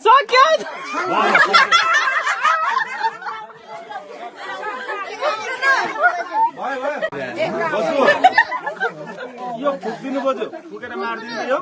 सक्यो यो फुक्दिनु बजु फुकेर मार्दिनु यो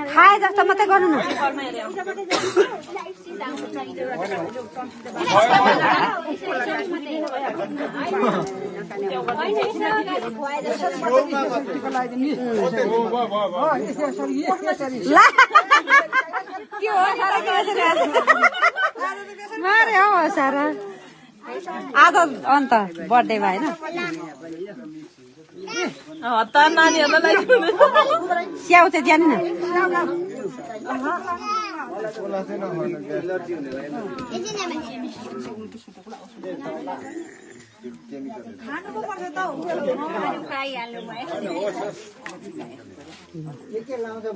खाए जस्तो मात्रै गर्नु न मारे हो सारा आज अन्त बर्थडे भयो हतार नानीहरूलाई स्याउ चाहिँ जाने न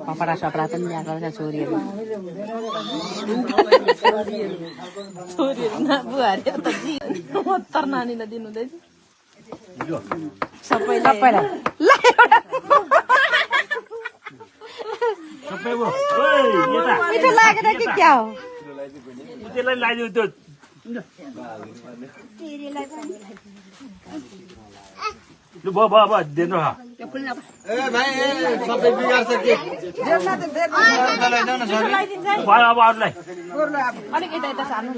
कपडा सपडा पनि ल्याएको छ छोरीहरू बुहारी त हतार नानीलाई दिनुहुँदैछ सबैलाई मिठो लागेन कि क्या हो त्यसलाई लगाइदिउ त्यो भयो दिनु भयो अब अरूलाई अलिक यता यता सार्नु